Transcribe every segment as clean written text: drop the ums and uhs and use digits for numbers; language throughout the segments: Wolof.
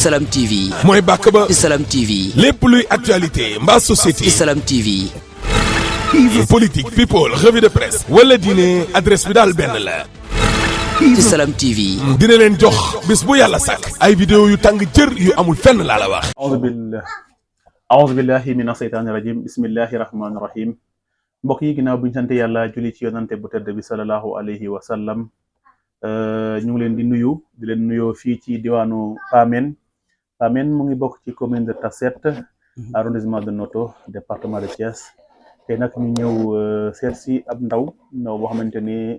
Salam TV. mooy bàkk ba. ci Salam TV. lépp luy actualité mbaa société. ci Salam TV. politique people revue de presse. wala diine adresse bi daal benn la. ci Salam TV. dina leen jox bis bu yàlla sàkk. ay vidéo yu tàng jër yu amul fenn laa la wax. aouzu billahi mina seytaani rajim bismillahi rahmaani rahim. mbokk yi ginnaaw bu ñu sant yàlla julli ci yonante bu tedd bi sallallahu alayhi wa sallam. ñu ngi leen di nuyu di leen nuyoo fii ci diwaanu Pamène mu ngi bokk ci commune de Tassette arrondissement de Noto département de Thiès te nag ñu ñëw seet si ab ndaw boo xamante ni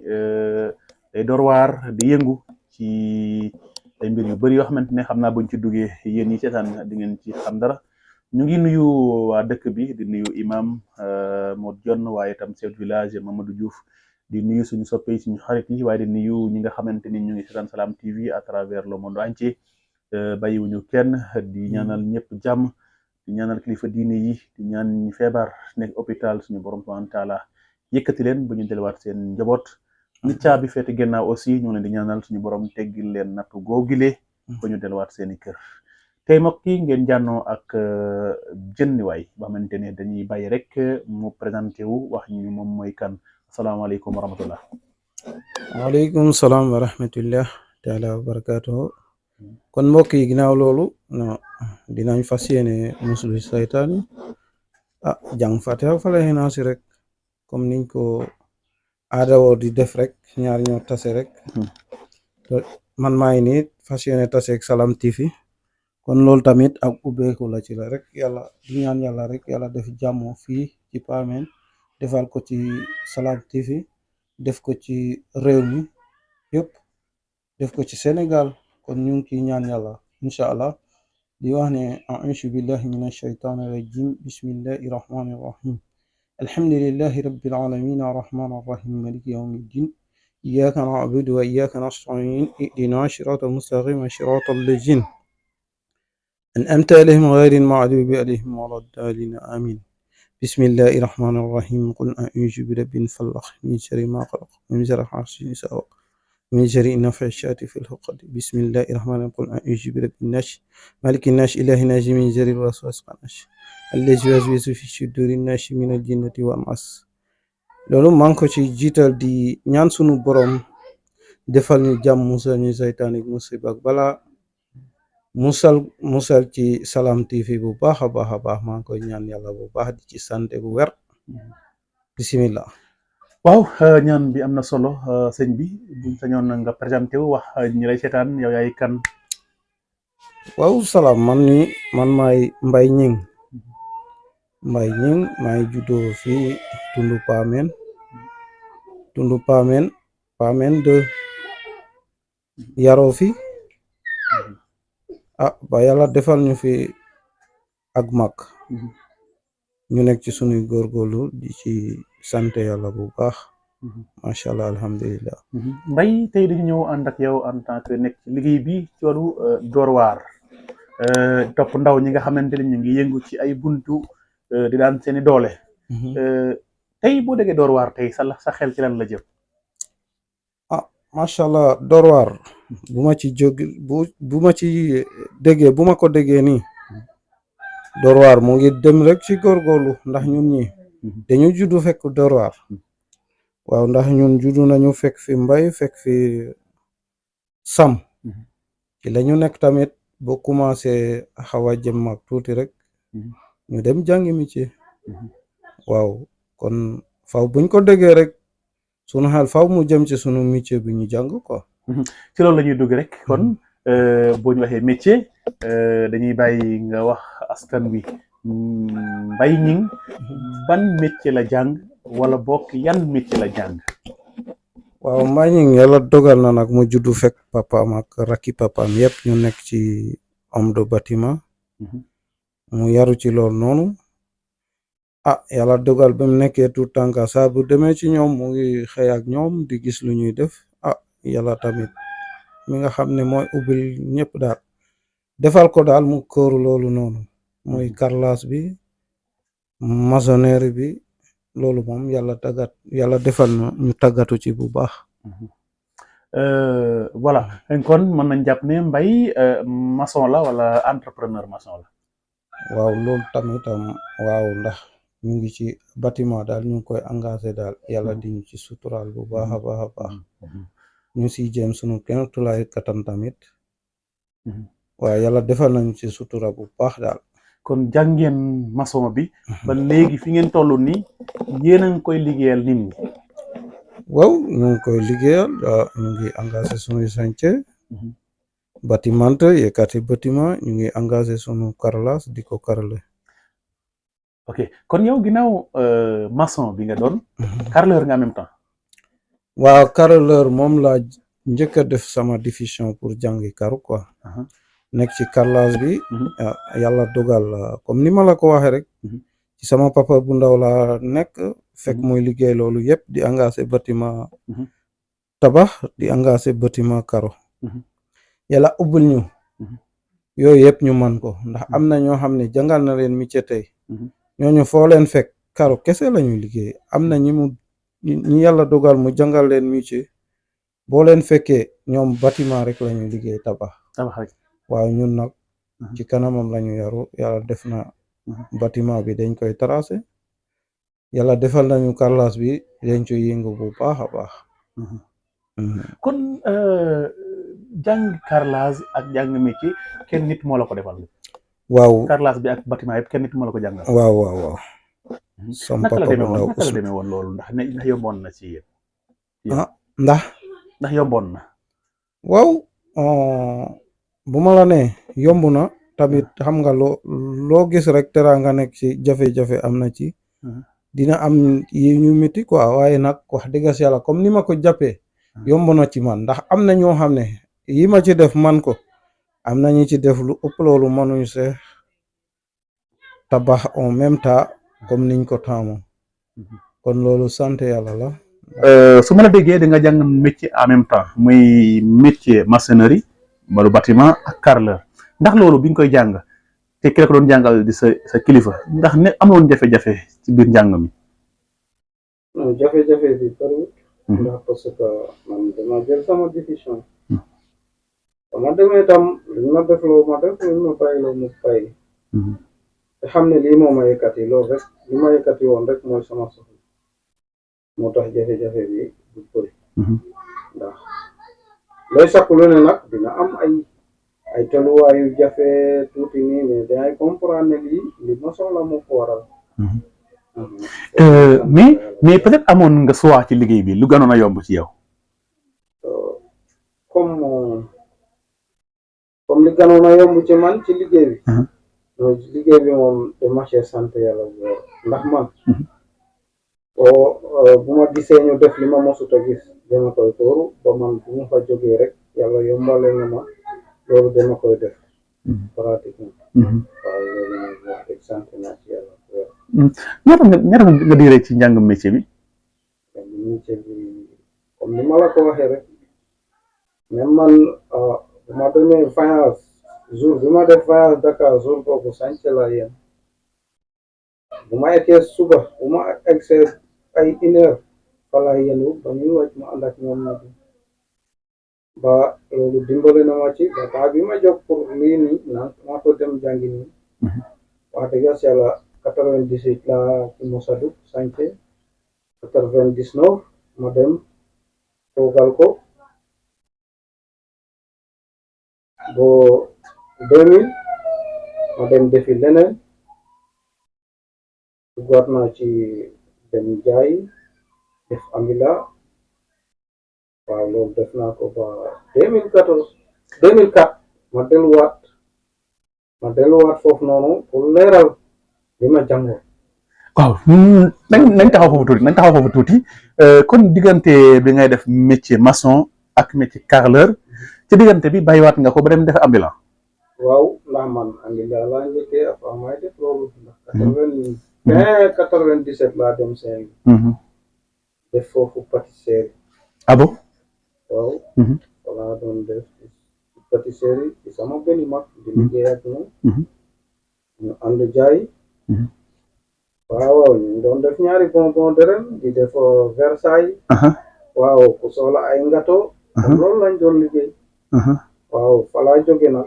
day door waar di yëngu ci ay mbir yu bëri yoo xamante ne xam naa buñ ci duggee yéen ñi seetaan di ngeen ci xam dara. ñu ngi nuyu waa dëkk bi di nuyu imam Modou Dione waaye itam chef de village Mamadou Diouf di nuyu suñu soppe yi suñu xarit yi waaye di nuyu ñi nga xamante ni ñu ngi seetaan Salam TV à travers le monde entier bàyyiwuñu kenn di ñaanal ñëpp jàmm di ñaanal kilifa diine yi di ñaan ñi feebar nekk hôpital suñu borom subhanahu wa taala yëkkati leen ba ñu delluwaat seen njaboot. ñi caabi feete gannaaw aussi ñu leen di ñaanal suñu borom teggil leen nattu googile ba ñu delluwaat seeni kër. tey mbokk yi ngeen jànnoo ak Jënn waay ba xamante ne dañuy bàyyi rek mu présenté wu wax ñu moom mooy kan. asalaamaaleykum wa rahmatullah. waaleykum salaam wa rahmatullah taala wa barakatuhu. kon mbokk yi ginnaaw loolu dinañ fas yéene muslu saytaani jàng fatiha falaxe naa si rek comme niñ ko aadawoo di def rek ñaar ñoo tase rek man maa ngi nii fas yéene tase ak Salam TV kon loolu tamit ak ubbeeku la ci la rek yàlla di ñaan yàlla rek yàlla def jàmm fii ci Pamène defal ko ci Salam TV def ko ci réew mi yëpp def ko ci Sénégal kon ñu ngi ciy ñaan yàlla incha allah di wax ne a'uuzu billahi min ashaytaani rajim bismillahi rahmani rahim alhamdulillahi rabbil alamin arrahmani arrahim maliki yawmi ddin iyyaka na'budu wa iyyaka nasta'in ihdina siratal mustaqim siratal ladzina an'amta alayhim ghayril maghdubi alayhim waladdallin amin bismillahi rahmani rahim qul a'uuzu bi rabbil falaq min sharri ma khalaq min sharri hasidin idha waqab min sharri naffaasaati fil uqad bismillahi rahmani rahim qul a'uuzu bi rabbin naas malikin naas ilaahin naas min sharril waswaasil xannaas allazi yuwaswisu fi suduurin naas minal jinnati wan naas. loolu maa ngi ko ci jiital di ñaan sunu borom defal ñu jàmm musal ñu saytaan ak musiba ak balaa musal ci Salam TV bu baax a baax maa ngi koy ñaan yàlla bu baax di ci sant bu wer bismillah. waaw ñaan bi am na solo sëñ bi buñ sañoon nga présenté wu wax ñi lay seetaan yow yaay kan. waaw salaam man maay Mbaye Gning maay juddoo fii tundu Pamène de yaroo fi ba yàlla defal ñu fi ak mag ñu nekk ci sunuy góorgóorlu di ci sant yàlla bu baax macha allah alhamdulilah. Mbaye tey dañu ñëw ànd ak yow en tant que nekk ci liggéey bi ci wàllu door waar topp ndaw ñi nga xamante ne ñu ngi yëngu ci ay buntu di daan seeni doole. tey boo déggee door waar tey sa xel ci lan la jëm. macha allah door waar bu ma ci jóg bu ma ci déggee bu ma ko déggee nii door waar mu ngi dem rek ci góorgóorlu ndax ñun ñi dañu juddu fekk door waar waaw ndax ñun juddu nañu fekk fi mbay fekk fi sam ci la ñu nekk tamit boo commencé xaw a jëm mag tuuti rek ñu dem jàngi métier waaw kon faw buñ ko déggee rek sunu xel faw mu jëm ci sunu métier bi ñu jàng quoi. ci loolu la ñuy dugg rek kon boo ñu waxee métier dañuy bàyyi nga wax askan wi Mbaye Gning ban métier la jàng wala bokk yan métier la jàng. waaw Mbaye Gning yàlla dogal na nag mu juddu fekk papaam ak rakki papaam yëpp ñu nekk ci homme de bâtiment mu yaru ci loolu noonu. yàlla dogal ba mu nekkee tout tànka saa bu demee ci ñoom mu ngi xëy ak ñoom di gis lu ñuy def yàlla tamit mi nga xam ne mooy ubbil ñëpp daal defal ko daal mu kóoru loolu noonu mooy carrelage bi maçonnerie bi loolu moom yàlla defal na ñu tàggatu ci bu baax. voilà kon mën nañ jàpp ne Mbaye maçon la wala entrepreneur maçon la. waaw loolu tamitam waaw ndax ñu ngi ci bâtiment daal ñu ngi koy engagé daal yàlla di ñu ci suturaal bu baax a baax a baax ñu siy jéem sunu kenn tulaay kattan tamit waaw yàlla defal nañu ci sutura bu baax daal. kon jàngeen maçon bi ba léegi fi ngeen toll nii yéen a ngi koy liggéeyal nit ñi. waaw ñu ngi koy liggéeyal ñu ngi engagé sunuy chantier bâtiment yëkkati bâtiment ñu ngi engagé sunu carrelage di ko carrelé. ok kon yow ginnaaw maçon bi nga doon. carreleur nga en même temps. waaw carreleur moom laa njëkk a def sama diffusion pour jàngi karu quoi. nekk ci carrelage bi. yàlla dogal comme ni ma la ko waxee rek. ci sama papa bu ndaw laa nekk. fekk muy liggéey loolu yëpp di engagé bâtiment tabax di engagé bâtiment karo. yàlla ubbil ñu. yooyu yëpp ñu man ko ndax am na ñoo xam ne jàngal na leen métier tey. ñooñu foo leen fekk karo kese la ñuy liggéey am na ñi yàlla dogal mu jàngal leen métier boo leen fekkee ñoom bâtiment rek la ñuy liggéey tabax rek. waaw ñun nag ci kanamam la ñu yaru yàlla def na bâtiment bi dañ koy tracé yàlla defal nañu carrelage bi dañ koy yëngu bu baax a baax. kon jàng carrelage ak jàng métier kenn nit moo la ko defal. waaw carrelage bi ak bâtiment yëpp kenn nit moo la ko jàngal. waaw. sam papa bu ndaw naka la demee woon loolu ndax yomboon na ci yéen. ndax yomboon na. waaw bu ma la nee yomb na tamit xam nga loo gis rek teraanga nekk ci jafe-jafe am na ci. dina am yi ñu métti quoi waaye nag wax dëgg yàlla comme ni ma ko jàppee yomb na ci man ndax am na ñoo xam ne yi ma ci def man ko am na ñu ci def lu ëpp loolu mënuñu see tabax en même temps comme niñ ko taamu kon loolu sant yàlla la. su ma la déggee da nga jàng métier en même temps muy métier maçonnerie wala bâtiment ak carreleur ndax loolu bi nga koy jàng te ki la ko doon jàngal di sa kilifa ndax ne amoon jafe-jafe ci biir njàng mi. non jafe-jafe bi bëriwul. ndax parce que man dama jël sama décision. dama demee tam li ma def loo ma def li ma bàyyi loo ma bàyyi. te xam ne lii moo ma yëkkati loolu rek li ma yëkkati woon rek mooy sama soxla moo tax jafe-jafe bi du bëri. ndax looy sakku lu ne nag dina am ay tolluwaayu jafe tuuti nii mais dangay comprendre ne li ma soxla moo ko waral. mais peut-être amoon nga choix ci liggéey bi lu gënoon a yomb ci yow. comme li gënoon a yomb ci man ci liggéey bi. liggéey bi moom dama cee sant yàlla bu baax ndax man. bu ma gisee ñu def li ma mosut a gis dama koy tóoru ba man bu ma fa jógee rek yàlla yombale na ma loolu dama koy def pratiquement. waaw loolu moom wax dëgg sant naa ci yàlla. ñaata nga diire ci njàng métier bi. métier bi comme ni ma la ko waxee rek même man bu ma demee voyage jour bi ma def voyage Dakar jour boobu sànq la yem bu ma eggee suba bu ma egsee ay une heure fa la yenu ba ñuy wàcc ma ànd ak ñoom na ba loolu dimbale na ma ci ba temps bi ma jóg pour lii nii naan maa ko dem jàngi nii wax dëgg yàlla 98 la ci Moussa Diouf sànq 99 ma dem toogal ko bo 2000 ma dem defi leneen duggaat naa ci dem jaay def amila waaw loolu def naa ko ba 2004 ma delluwaat foofu noonu pour leeral li ma jàngoon. waaw nañ taxaw foofu tuuti kon diggante bi ngay def métier maçon ak métier carreleur ci diggante bi bàyyiwaat nga ko ba dem def ambulant. waaw ndax man ambulant laa njëkkee avant may def loolu ndax 97 laa dem Saint-Louis def foofu pâtisserie. ah bon. waaw wala doon def pâtisserie ci sama benn mag di liggéey ak moom ñu ànd jaay. waaw ñu doon def ñaari bonbon de ren di def Versailles. waaw ku soxla ay ngato loolu lañ doon liggéey waaw fa laa jóge nag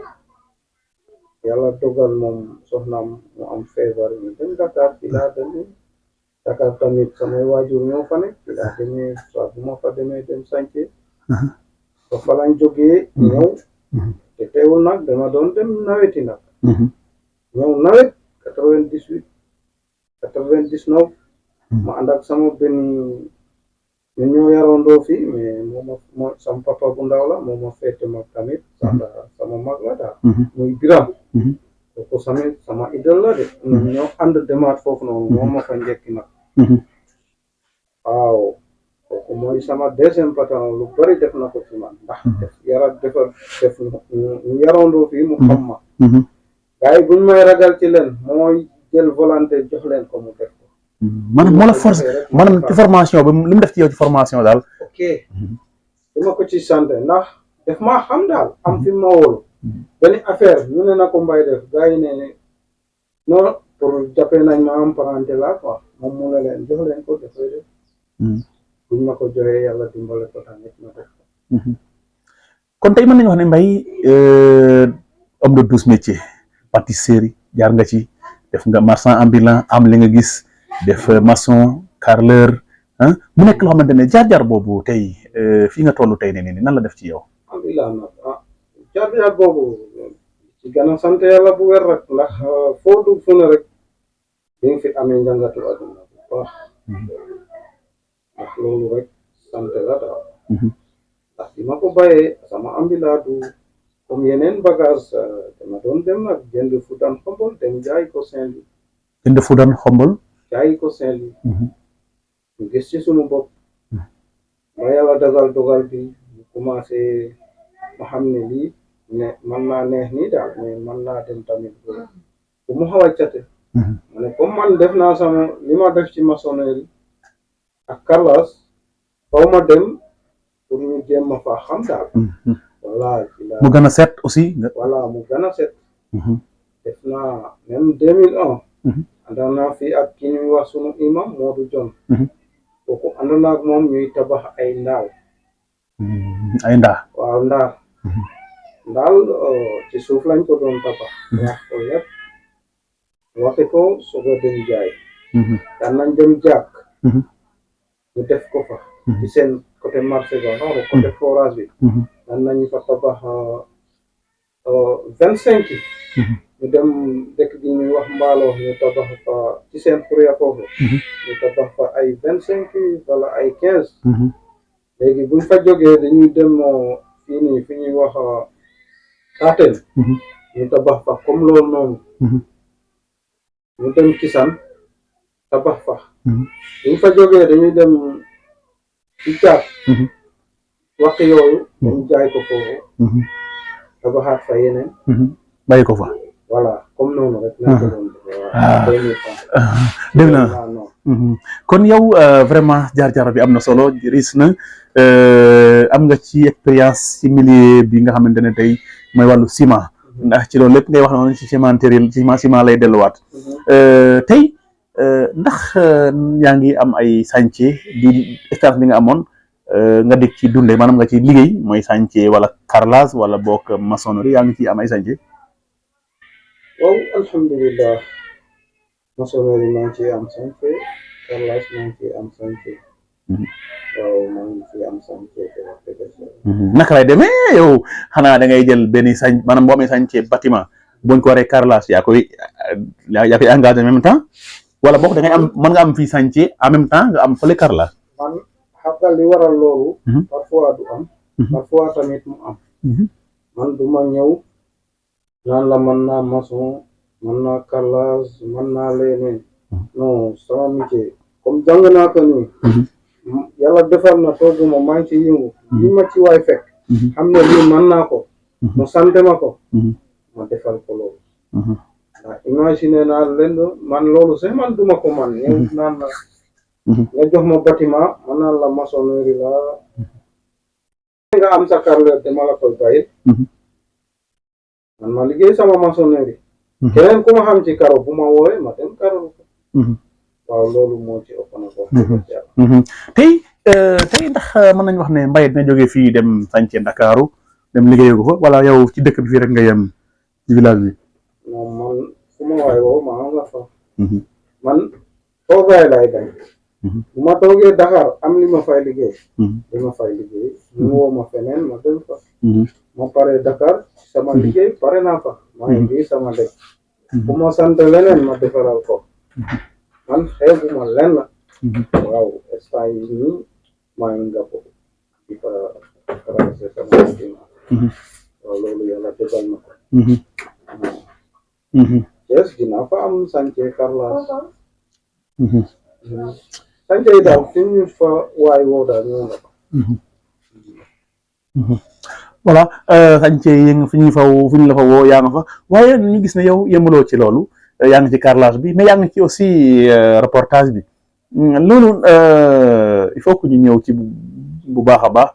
yàlla dogal moom soxnaam mu am feebar ñu dem Dakar fi laa demee Dakar tamit samay waajur ñoo fa nekk fi laa demee soit bu ma fa demee dem sànce ba fa lañ jógee ñëw te teewul nag dama doon dem naweti nag ñëw nawet 98 99 ma ànd ak sama benn ñun ñoo yarandoo fii mais moom sama papa bu ndaw la moom ma féete mag tamit sama mag la daal muy Biram kooku sama idol la de ñoo ànd demaat foofu noonu moom ma fa njëkki nag waaw kooku mooy sama deuxième patron lu bari def na ko ci man ndax def ñu yarandoo fii mu xam ma gars yi buñ may ragal ci leen mooy jël volonté jox leen ko mu def ko maanaam moo la force maanaam ci formation bi li mu def ci yow ci formation daal ok dama ko ci sant ndax def maa xam daal am fi ma wóolu benn affaire ñu ne na ko mbay def gars yi ne non pour jàppee nañ ma am parenté la quoi moom mu ne leen jox leen ko dafay def buñ ma ko joxee yàlla dimbale ko tamit ma def ko kon tey mën nañu wax ne Mbaye homme de 12 métiers pâtisserie jaar nga ci def nga marchand ambulant am li nga gis def maçon carreleur mu nekk loo xamante ne jaar-jaar boobu tey fii nga toll tey ne nii nan la def ci yow. alhamdulilah nag jaar-jaar boobu ci gën a sant yàlla bu wér rek ndax foo dugg fu ne rek di nga fi amee njàngatu àdduna bu baax ndax loolu rek sant la daal ndax bi ma ko bàyyee sama ambulant du comme yeneen bagage dama doon dem nag jënd fudan xombol dem jaay ko Saint-Louis. jënd fudan xombol. jaay ko Saint-Louis. ñu gis ci sunu bopp. ba yàlla dogal bi ñu commencé ma xam ne lii ne man naa neex nii daal mais man naa dem tamit bu mu xaw a cate. ma ne comme man def naa sama li ma def ci maçonnerie ak carrelage faw ma dem pour ñu jéem ma faa xam daal. voilà mu gën a set aussi. voilà mu gën a set. def naa même 2001. àndoon naa fi ak ki ñuy wax sunu imam Modou John. kooku àndoon naa ak moom ñuy tabax ay ndaal. ay ndaa. waaw ndaal ci suuf lañ ko doon tabax. wax ko yëpp waxi ko soog a dem jaay. daan nañ dem jàkk. ñu def ko fa. ci seen côté marché ba noonu côté forage bi. daan nañu fa tabax 25. ñu dem dëkk bi ñuy wax Mbaloo ñu tabax fa ci seen kuréel foofu. ñu tabax fa ay 25 wala ay 15. léegi buñ fa jógee dañuy dem fii nii fi ñuy wax Taten. ñu tabax fa comme loolu noonu. ñu dem Kisan tabax fa. buñ fa jógee dañuy dem ci caat. wax yooyu. dañ jaay ko foofu. tabaxaat fa yeneen. bàyyi ko fa. voilà comme noonu rek. dégg naa kon yow vraiment jaar-jaar bi am na solo riis na am nga ci expérience ci milieu bi nga xamante ne tey mooy wàllu ciment ndax ci loolu lépp ngay wax noonu ci cimenterie ciment lay delluwaat tey ndax yaa ngi am ay chantier di expérience bi nga amoon nga dégg ci dundee maanaam nga ci liggéey mooy chantier wala carrelage wala boog maçonnerie yaa ngi ci am ay chantier. waaw alhamdulilah maçonnerie maa ngi ciy am chantier carrelage maa ngi ciy am chantier waaw maa ngi ciy am chantier te wax dëgg naka lay demee yow xanaa da ngay jël benn maanaam boo amee chantier bâtiment buñ ko waree carrelage yaa koy engagé en même temps wala boog da ngay am mën nga am fii chantier en même temps nga am fële carrelage. man xam li waral loolu. parfois du am. parfois tamit mu am. man du ma ñëw. naan la mën naa maçon mën naa carrelage mën naa leneen non sama métier comme jàng naa ko nii yàlla defal na tooguma maa ngi ci yëngu li ma ci waay fekk xam ne lii mën naa ko mu sant ma ko ma defal ko loolu ndax imagine naa leen man loolu sax man duma ko man ñëw naan la nga jox ma bâtiment ma naan la maçonnerie la nga am sa carreleur dama la koy bàyyi man ma liggéey sama maçonnerie. keneen ku ma xam ci karo bu ma woowee ma dem karo ko. waaw loolu moo ci ëpp na ko. tey tey ndax mën nañu wax ne Mbaye dina jógee fii dem sànce Ndakaaru dem liggéeyee ko fa wala yow ci dëkk bi fii rek nga yem ci village bi. non man fu ma waay woo maa nga fa man toogaay laay bañ bu ma toogee Dakar am li ma fay liggéey ñu woo ma feneen ma dem fa ma pare Dakar sama liggéey pare naa fa maa ngi bii sama dëkk bu ma sant leneen ma defaral ko man xeebuma lenn waaw instant yi nii maa ngi nga ko di fa traversé sama estima waaw loolu yàlla tegal na ko yes dinaa fa am sànce carrelage sànce yi daal fi ñu fa waay woo daal ñoo nga fa voilà sànce yi fi ñu la fa woo yaa nga fa waaye ñu gis ne yow yemaloo ci loolu yaa ngi ci carrelage bi mais yaa ngi ci aussi reportage bi loolu il faut que ñu ñëw ci bu baax a baax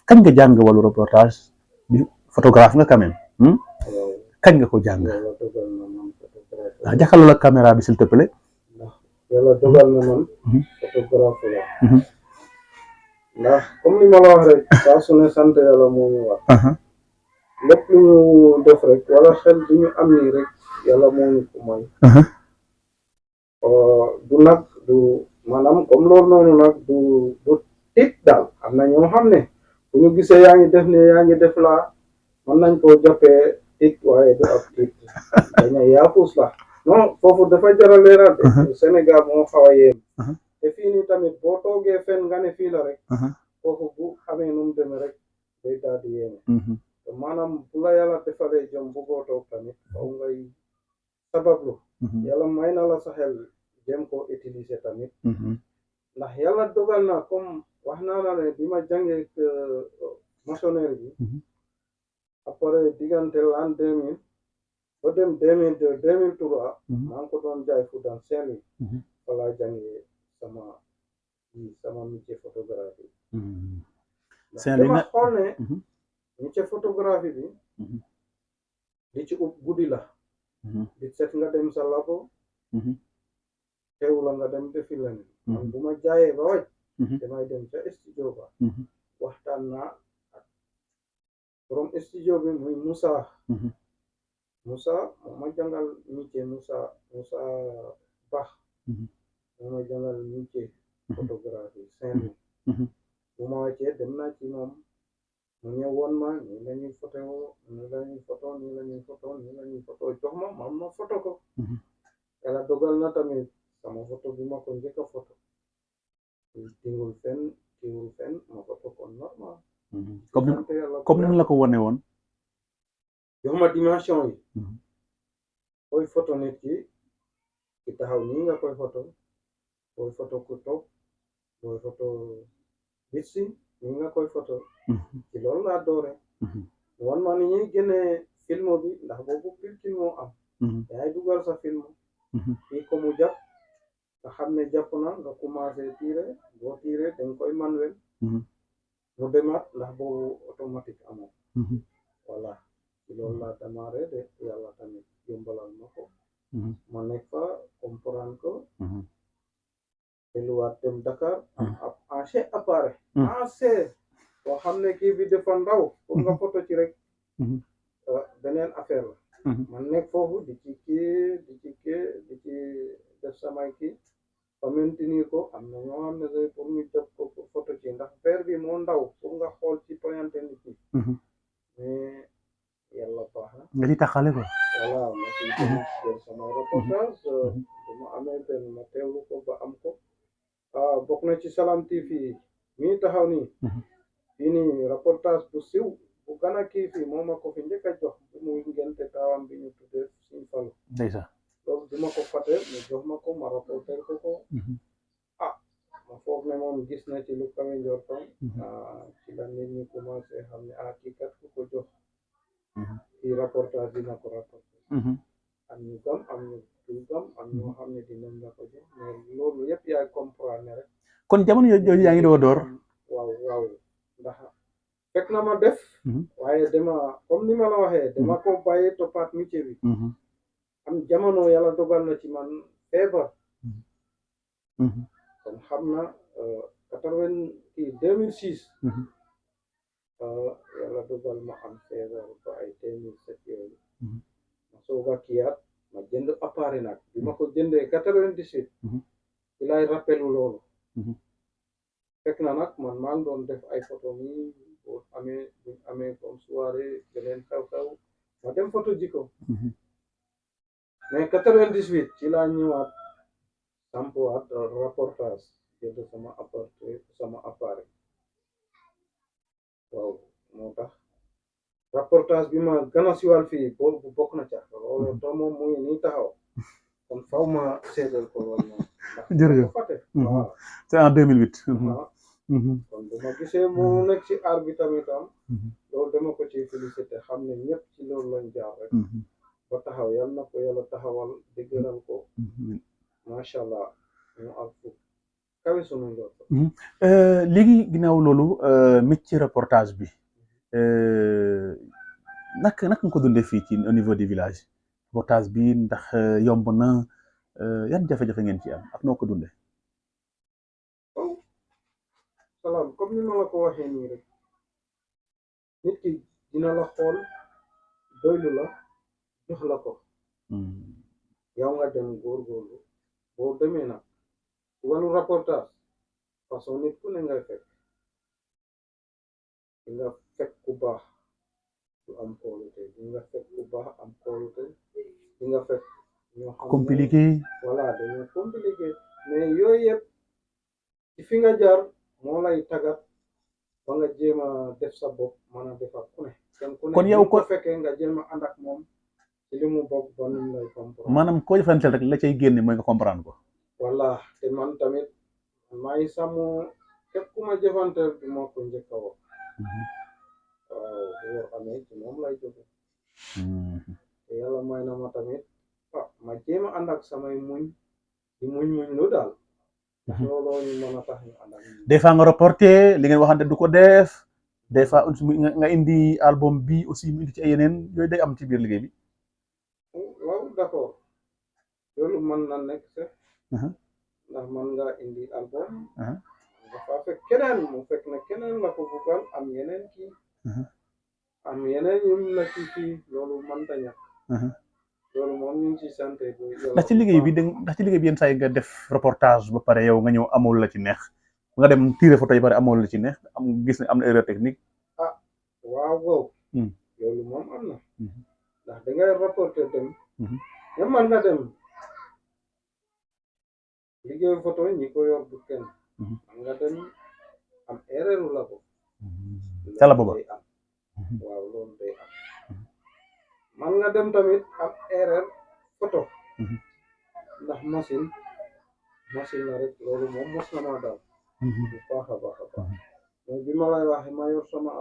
kañ nga jàng wàllu reportage bi photographe nga quand même kañ nga ko jàng yàlla dogal na man photographe ndax jàkkaarloo la caméra bi s'il te plaît. ndax yàlla dogal na man photographe la ndax comme li ma la wax rek saa su ne sant yàlla moo ñu wax lépp lu ñu def rek wala xel du ñu am nii rek yàlla moo ñu ko may du nag du maanaam comme loolu noonu nag du tiit daal am na ñoo xam ne bu ñu gisee yaa ngi def ne yaa ngi def laa mën nañ koo jàppee tiit waaye du ab tiit daña yaafus la non foofu dafa jara leeral de Sénégal moo xaw a yéem te fii nii tamit boo toogee fen nga ne fii la rek foofu bu xamee nu mu demee rek day daal di yéeme te maanaam bu la yàlla defalee jom bu boo toog tamit faw ngay sabablu yàlla may na la sa xel jëm koo utiliser tamit ndax yàlla dogal na comme wax naa la ne bi ma jàngee maçonnerie bi après diggante l'an 2000 ba dem 2002 2003 maa ngi ko doon jaay fu dans Saint-Louis wala jàngee sama métier photographie dama xool ne métier photographie bi li ci ub guddi la di set nga dem sa labo teew la nga dem defi leneen man bu ma jaayee ba wàcc damay dem ca studio ba waxtaan naa ak borom studio bi muy Moussa moo ma jàngal métier Moussa Bax moo ma jàngal métier photographie Saint-Louis bu ma wàccee dem naa ci moom mu ñëw woon ma nii la ñuy photo nii la ñuy photo nii la ñuy photo nii la ñuy photo jox ma ma photo ko yàlla dogal na tamit sama photo bi ma ko njëkk a photo tingul fenn ma photo ko normal comme ni la ko wone woon jox ma dimension yi koy photo nit ki taxaw nii nga koy photo booy photo ku toog booy photo bitsi nii nga koy photo ci loolu laa doore wan ma ni ñuy génnee film bi ndax boobu film moo am yaay dugal sa film fii ko mu jàpp nga xam ne jàpp na nga commencé tirer boo tirer dañ koy manuel mu demaat ndax boobu automatique amoon voilà ci loolu laa démarré de yàlla tamit yombalal ma ko ma nekk fa comprendre ko delluwaat dem Dakar ab ancien appareil ancien boo xam ne kii bi dafa ndaw pour nga photo ci rek beneen affaire la man nekk foofu di ci def samay kii ba maintenir ko am na ñoo xam ne say pour ñu jot ko pour photo ci ndax verre bi moo ndaw pour nga xool ci toyante nit ñi mais yàlla baax na nga ci taxale ko voilà ma ci jël sama reportage bu ma amee benn ma teewlu ko ba am ko bokk na ci Salam TV mii taxaw nii fii nii reportage bu siw bu gën a kii fii moo ma ko fi njëkk a jox bu muy ngente taawam bi ñu tuddee Sëñ Fallu ndeysaan loolu du ma ko fàtte mu jox ma ko ma rapporter ko ma foog ne moom gis na ci lu kawe njortam ci la nit ñi commencé xam ne kii kat ku ko jox kii reportage dina ko rapporter am ñu gam am ñu dul gam am ñoo xam ne dinañ la ko jox mais loolu yëpp yaay comprendre rek kon jamono yooyu yaa ngi doo door waaw ndax fekk na ma def waaye dama comme ni ma la waxee dama ko bàyyi toppaat métier bi am jamono yàlla dogal na ci man feebar kon xam na 2006 yàlla dogal ma am feebar ba ay 2007 yooyu ma soog a kiyaat ma jënd appareil nag bi ma ko jëndee 98 ci laay rappelu loolu fekk na nag man maa ngi doon def ay photo nii buñ amee comme soirée beneen xew-xew ma dem photo ji ko mais 98 ci laa ñëwaat sampuwaat reportage jënd sama appareil waaw moo tax reportage bi ma gën a siwal fii bool bu bokk na ca loolu te moom mu ngi nii taxaw kon faw ma seedal ko loolu moom jërëjëf waaw c'est en 2008 waaw kon bu ma gisee mu nekk ci aar bi tamitam loolu dama ko ci félicité xam ne ñëpp ci loolu lañ jaar rek ba taxaw yal na ko yàlla taxawal dëgëral ko macha allah ñu ak fu kawe sunu njort léegi ginnaaw loolu métier reportage bi naka nga ko dundee fii ci au niveau du village reportage bi ndax yomb na yan jafe-jafe ngeen ci am ak noo ko dundee. salaam comme ni ma la ko waxee nii rek nit ki dina la xool doylu la jox la ko yow nga dem góorgóorlu boo demee nag wàllu reportage façon nit ku ne ngay fekk di nga fekk ku baax du am kóolute di nga fekk ku baax am kóolute di nga fekk ñoo xam ne compliqué voilà dañoo compliqué mais yooyu yëpp ci fi nga jaar moo lay tagat ba nga jéem a def sa bopp mën a defar ku ne kon yow ko fekkee nga jéem a ànd ak moom ci li mu bokk ba nu lay comprendre maanaam koo jëfanteel rek la cay génne mooy nga comprendre ko voilà te man tamit maa ngi sàmm képp ku ma jëfanteel bi moo ko njëkk a wax waaw bu war amee ci moom lay jóge te yàlla may na ma tamit ma jéem a ànd ak samay muñ di muñ lu daal ndax looloo ñu mën a tax ñu ànd ak des fois nga reporté li ngeen waxante du ko def des fois nga indi album bi aussi mu indi ci ay yeneen yooyu day am ci biir liggéey bi waaw d'accord loolu mën na nekk sax ndax mën nga indi album dafa fekk keneen mu fekk na keneen la ko buggal am yeneen kii am yeneen yu la ci kii loolu mënta ñàkk loolu moom ñu ngi ci santé bu ndax ci liggéey bi yenn saa yi nga def reportage ba pare yow nga ñëw amul la ci neex nga dem tirer photo yi pare amul la ci neex am gis ne am na erreur technique waaw loolu moom am na ndax dangay reporter dem ña man nga dem liggéey photo ñi ko yor du kenn man nga dem am erreur la ko cala booba waaw loolu day am man nga dem tamit am erreur photo ndax machine la rek loolu moom mos na ma daal bu baax a baax mais bi ma lay wax ma yor sama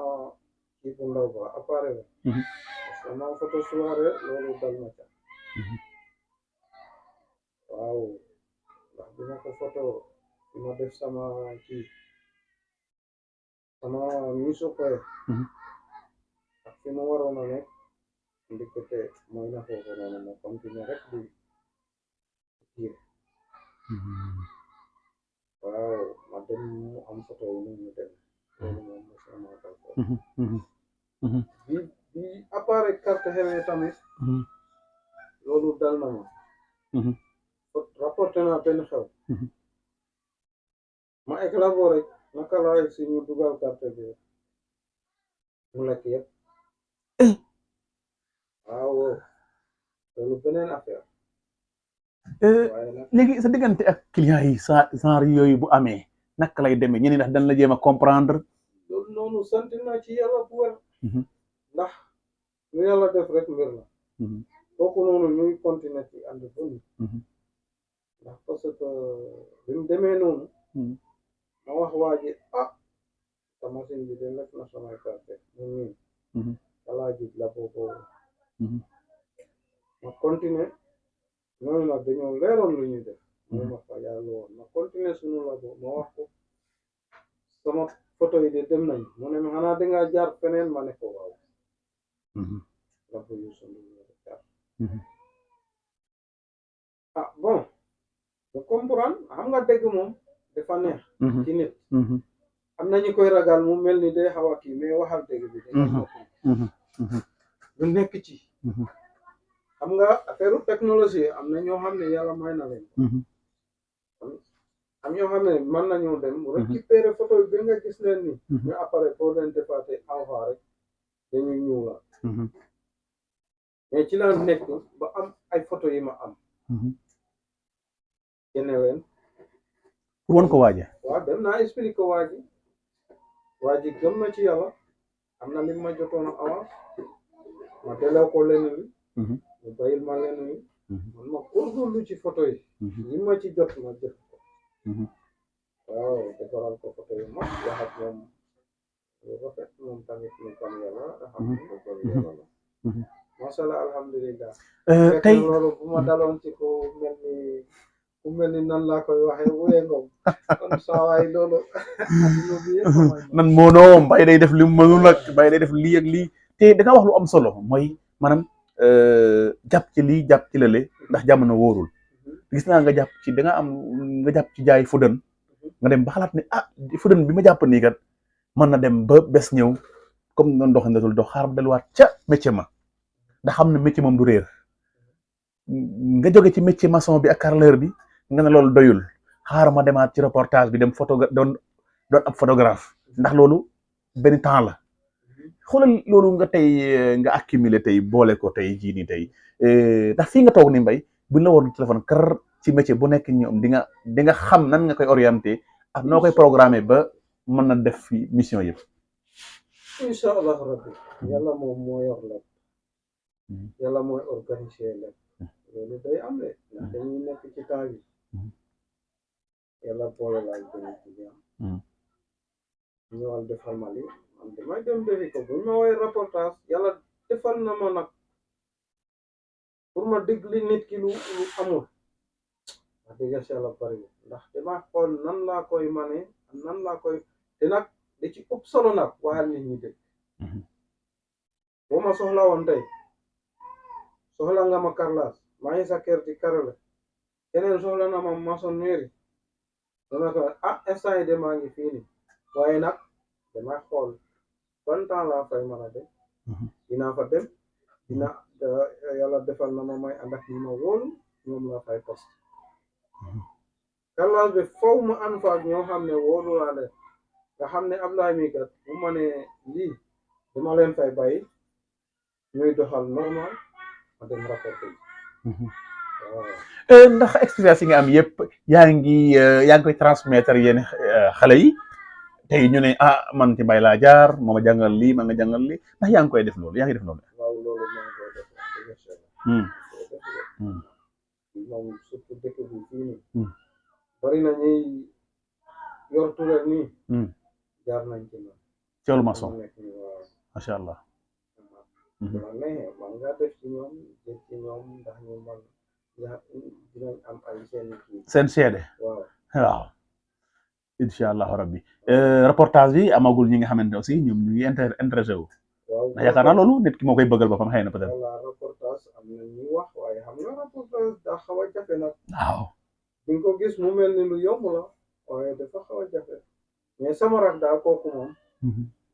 kii bu ndaw ba appareil sama photo soirée loolu dal na ca waaw ndax bi ma ko photo bi ma def sama kii sama miso koy ak fi ma waroon a nekk ndikete mooy na foofu noonu ma continuer rek di tiir waaw ma dem mu am photo yi ñu dem loolu moom mos na maa dal foofu bi appareil carte xewee tamit loolu dal na ma rapporté naa benn xew ma éclabo rek naka laay si ñu dugal carte bi mu lekk yëpp waaw loolu beneen affaire léegi sa diggante ak client yi sa genre yooyu bu amee naka lay demee ñeneen ndax dañ la jéem a comprendre loolu noonu sant naa ci yàlla bu wér ndax lu yàlla def rek mbir la kooku noonu ñuy continuer ci ànd boni ndax parce que bi mu demee noonu ma wax waa ji sa machine bi de lekk na samay carte mu niin walaa ji la boobu ma continuer ñooñu nag dañoo leeroon lu ñuy def moo ma fa yàlla woon ma continuer sunu labo ma wax ko sama photo yi de dem nañ mu ne ma xanaa dangaa jaar feneen ma ne ko waaw labo yu sunu jaar bon nga comprendre xam nga dégg moom dafa neex ci nit am na ñu koy ragal mu mel ni day xaw a kii mais waxal dëgg bi dañuy noppi lu nekk ci xam nga affaire technologie am na ñoo xam ne yàlla may na leen am ñoo xam ne mën nañoo dem récupérer photo yi ba nga gis leen ni mais après boo leen defaatee envoi rek dañuy ñëw la mais ci la nekk ba am ay photo yi ma am génne leen pour won ko waaje waaw dem naa expliqué ko waa ji gëm na ci yàlla am na li ma jotoon a avance ma delloo ko leen li mu bayil ma leen li man ma góorgóorlu ci photo yi li ma ci jot ma jot ko waaw defaral ko photo yi mag wax ak moom lu rafet moom tamit mu kam yàlla alhamdulilah la masha Allah alhamdulilah tey loolu bu ma daloon ci ko mel ni nan laa koy waxee wuyee ngoom kon saawaay loolu nan moono Mbaye day def li mu mënul nag Mbaye day def lii ak lii te da nga wax lu am solo mooy maanaam jàpp ci lii jàpp ci lële ndax jamono wóorul gis naa nga jàpp ci da nga jàpp ci jaay fudan nga dem ba xalaat ne fudan bi ma jàpp nii kat mën na dem ba bés ñëw comme noonu doxandatul dox xaaral delluwaat ca métier ma ndax xam ne métier moom du réer nga jóge ci métier maçon bi ak carreleur bi nga ne loolu doyul xaaral ma demaat ci reportage bi dem doon ab photographe ndax loolu benn temps la xoolal loolu nga tey nga accumuler tey boole ko tey jii nii tey ndax fii nga toog ni Mbaye buñ la woon téléphone kar ci métier bu nekk ñoom di nga xam nan nga koy orienté ak noo koy programmé ba mën na def fi mission yëpp. incha allah rabbi yàlla moom moo yor lépp yàlla mooy organiser lépp loolu day am de ndax dañuy nekk ci temps bi yàlla boole laay gën ci jàmm ñëwal defal ma li man damay dem defi ko bu ma woowee reportage yàlla defal na ma nag pour ma déglu nit ki lu amul wax dëgg yàlla bari ndax dama xool nan laa koy mane nan laa koy te nag da ci ëpp solo nag waxal nit ñi dégg boo ma soxla woon tey soxla nga ma carrelage maa ngi sa kër di carrelé keneen soxla na ma maçonnerie dama ko instant yi de maa ngi fii nii waaye nag damay xool ban temps laa fay mën a dem dinaa fa dem yàlla defal na ma may ànd ak ñi ma wóolu ñoom laa fay poste carrelage bi faw ma ànd fa ak ñoo xam ne wóolu laa leen nga xam ne Ablaye mi kat bu ma ne lii dama leen fay bàyyi ñuy doxal normal ma dem rapporté ndax expérience yi nga am yëpp yaa ngi koy transmettre yéen xale yi tey ñu ne man ci Mbaye laa jaar moo ma jàngal lii ma nga jàngal lii ndax yaa ngi koy def loolu yaa ngi def loolu. waaw loolu maa ngi koy def moom surtout dëkk bi fii nii bari na ñuy yor turel nii jaar nañ ci man ci wàllu maçon macha allah man nga def ci ñoom def ci ñoom ndax ñu man dinañ am ay seen seede waaw incha allahu rabbi reportage bi amagul ñi nga xamante aussi ñoom ñu ngi intéressé wu ndax yaakaar naa loolu nit ki moo koy bëggal boppam xëy na peut-être reportage am na ñuy wax waaye xam nga reportage daa xaw a jafe nag waaw di nga ko gis mu mel ni lu yomb la waaye dafa xaw a jafe mais sama rak daal kooku moom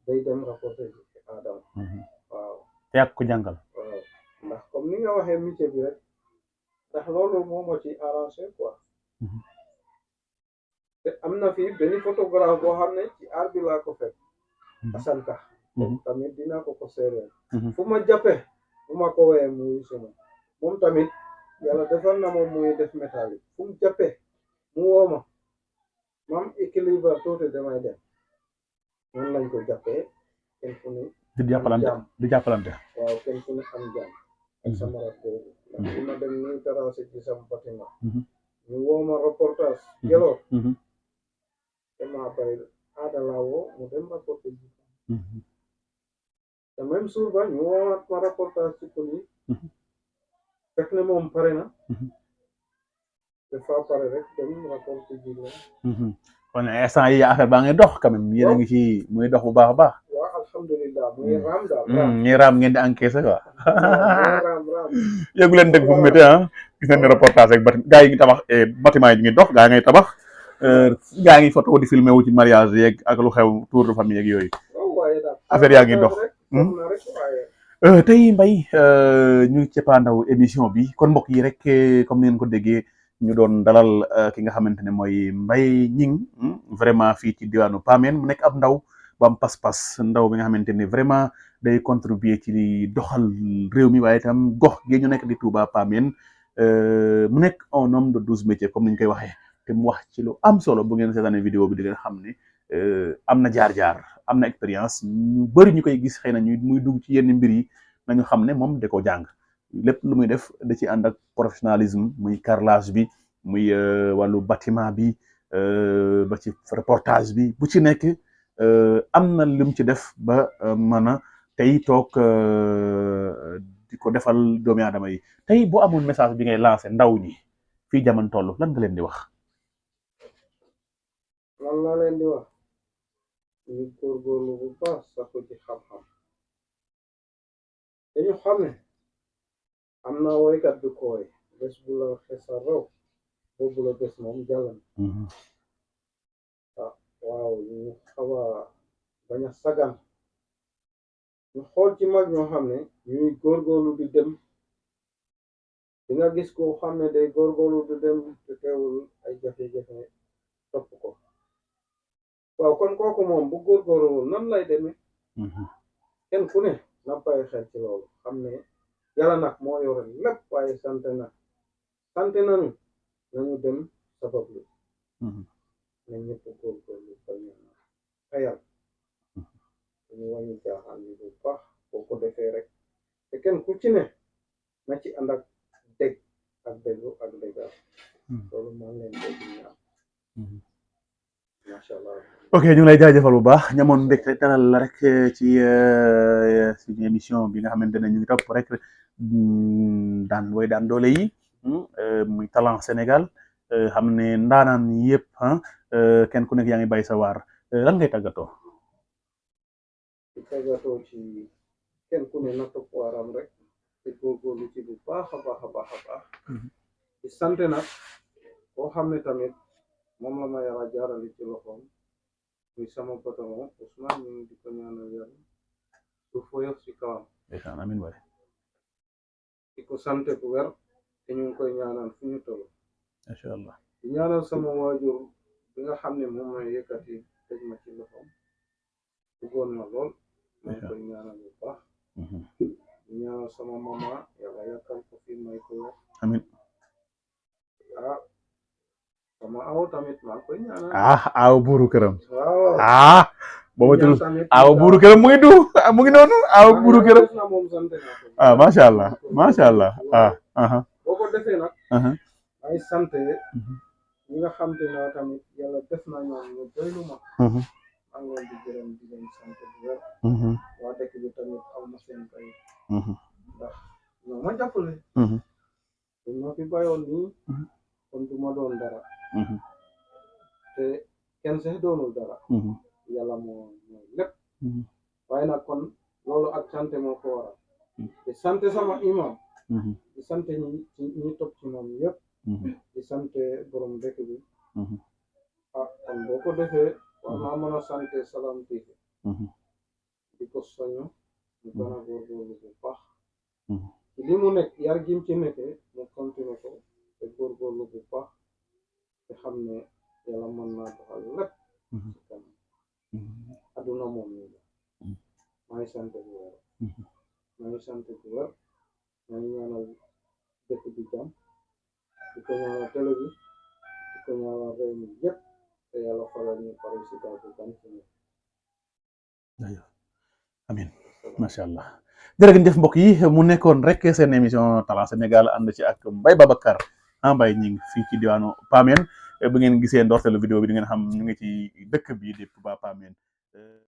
day dem reporté ci Adama waaw te ak ko jàngal waaw ndax comme ni nga waxee métier bi rek ndax loolu moo ma ci arrangé quoi te am na fi benn photographe boo xam ne ci art bi laa ko fekk Assane Ka tamit dinaa ko seereel fu ma jàppee fu ma ko wooyee muy suma moom tamit yàlla defal na moom muy def métal yi fu mu jàppee mu woo ma mam équilibre tuuti damay dem noonu lañ ko jàppee kenn fu ne di jàppalante waaw kenn fu ne am jàmm ak sama rak boobu ndax fu ma dem nii terrasse ci sama bâtiment ñu woo ma reportage Jolof te maa bay aada laa woo mu dem rapporté ji te même jour ba ñu woowaat ma reportage ci police fekk ne moom pare na dafa pare rek dem rapporté ji la kon instant yi affaire baa ngi dox quand même yéen a ngi ci muy dox bu baax a baax waaw alhamdulilah muy raam daal ñi raam ngeen di encaissé quoi raam yëgu leen dëgg bu mu métti gis nañ ne reportage rek gaa yi ngi tabax bâtiment yi ñu ngi dox gaa ngay tabax gaa ngi photo di filmé wu ci mariage yeeg ak lu xew tour de famille yeeg yooyu affaire yaa ngi dox. Tey Mbaye ñu ngi cappaandaw émission bi kon mbokk yi rek comme ni ngeen ko déggee ñu doon dalal ki nga xamante ne mooy Mbaye Gning vraiment fii ci diwaanu Pamène mu nekk ab ndaw bu am pas-pas ndaw bi nga xamante ne vraiment day contribuer ci doxal réew mi waaye itam gox gi ñu nekk di Touba Pamène mu nekk un homme de 12 métiers comme ni ñu koy waxee te mu wax ci lu am solo bu ngeen seetaanee vidéo bi di ngeen xam ne am na jaar-jaar am na expérience ñu bëri ñu koy gis xëy na muy dugg ci yenn mbir yi nañu xam ne moom da ko jàng lépp lu muy def da ci ànd ak professionnalisme muy carrelage bi muy wàllu bâtiment bi ba ci reportage bi bu ci nekk am na lim ci def ba mën a tey toog di ko defal doomi aadama yi tey boo amoon message bi ngay lancé ndaw ñi fii jamono toll lan nga leen di wax. lan laa leen di wax ñu góorgóorlu bu baax sax ci xam-xam dañu xam ne am na woykat bi koy bés bu la xesa raw boobu la bés moom jàllan waaw ñu xaw a bañ a sagan ñu xool ci mag ñoo xam ne ñuy góorgóorlu di dem di nga gis ko xam ne day góorgóorlu di dem te teewul ay jafe-jafe topp ko waaw kon kooku moom bu góorgóorlu nan lay demee kenn ku ne na bàyyi xel ci loolu xam ne yàlla nag moo yore lépp waaye sant nañu nañu dem sabablu na ñëpp góorgóorlu bañu xayal dañu wàññi jaaxaan yi bu baax boo ko defee rek te kenn ku ci ne na ci ànd ak dégg ak déglu ak déggaat loolu maa ngi leen dégg ñaan macha allah. ok ñu ngi lay jaajëfal bu baax ñamoon mbégte dalal la rek ci suñu émission bi nga xamante ne ñu ngi topp rek daan doole yi muy talent Sénégal xam ne ndaanaan yëpp kenn ku nekk yaa ngi bay sa waar lan ngay tàggatoo. di tàggatoo ci kenn ku ne na topp waaram rek te góorgóorlu ci bu baax a baax a baax a baax di sant nag koo xam ne tamit moom la ma yàlla jaarale ci loxoom muy sama patron Ousmane ñu ngi di ko ñaanal yàlla su foyof ci kawam amiin waay di ko sant bu wér te ñu ngi koy ñaanal fu ñu toll macha allah di ñaanal sama waajur bi nga xam ne moom mooy yëkkati teg ma ci loxoom bëggoon na lool ma koy ñaanal bu baax di ñaanal sama mama yàlla yàkkal ko fi may ko wax amiin sama aw tamit maa koy ñaanal aw buuru këram waaw booba tul aw buuru këram mu ngi noonu aw buuru këram macha allah boo ko defee nag ay sant ñi nga xam te ne tamit yàlla def na ñoom ñu doylu ma maa ngi leen di gërëm di leen sant bu wér waa dëkk bi tamit aw ma seen kay ndax ñoo ma jàppale du ma fi bayoon nii kon du ma doon dara te kenn sax doonul dara yàlla moo lépp waaye nag kon loolu ak sant moo ko waral te sant sama imam di sant ñi topp ci moom yëpp di sant borom dëkk bi kon boo ko defee war naa mën a sant Salam TV di ko soñu ñu gën a góorgóorlu bu baax ci li mu nekk yar gim ci nekkee mu continué ko te góorgóorlu bu baax te xam ne yàlla mën naa doxal lépp ci kanam aduna moom nii la maa ngi sant bu wér maa ngi sant bu wér maa ngi ñaanal dëkk bi jàmm di ko ñaanal télé bi di ko ñaanal réew mi yëpp te yàlla falal ñu président bu gan ci ñu amiin macha allah jërëjëf mbokk yi mu nekkoon rek seen émission Talent Sénégal ànd ci ak Mbaye Babacar Mbaye Gning fii ci diwaanu Pamène bu ngeen gisee ndorteelu vidéo bi di ngeen xam ñu ngi ci dëkk bi di Touba Pamène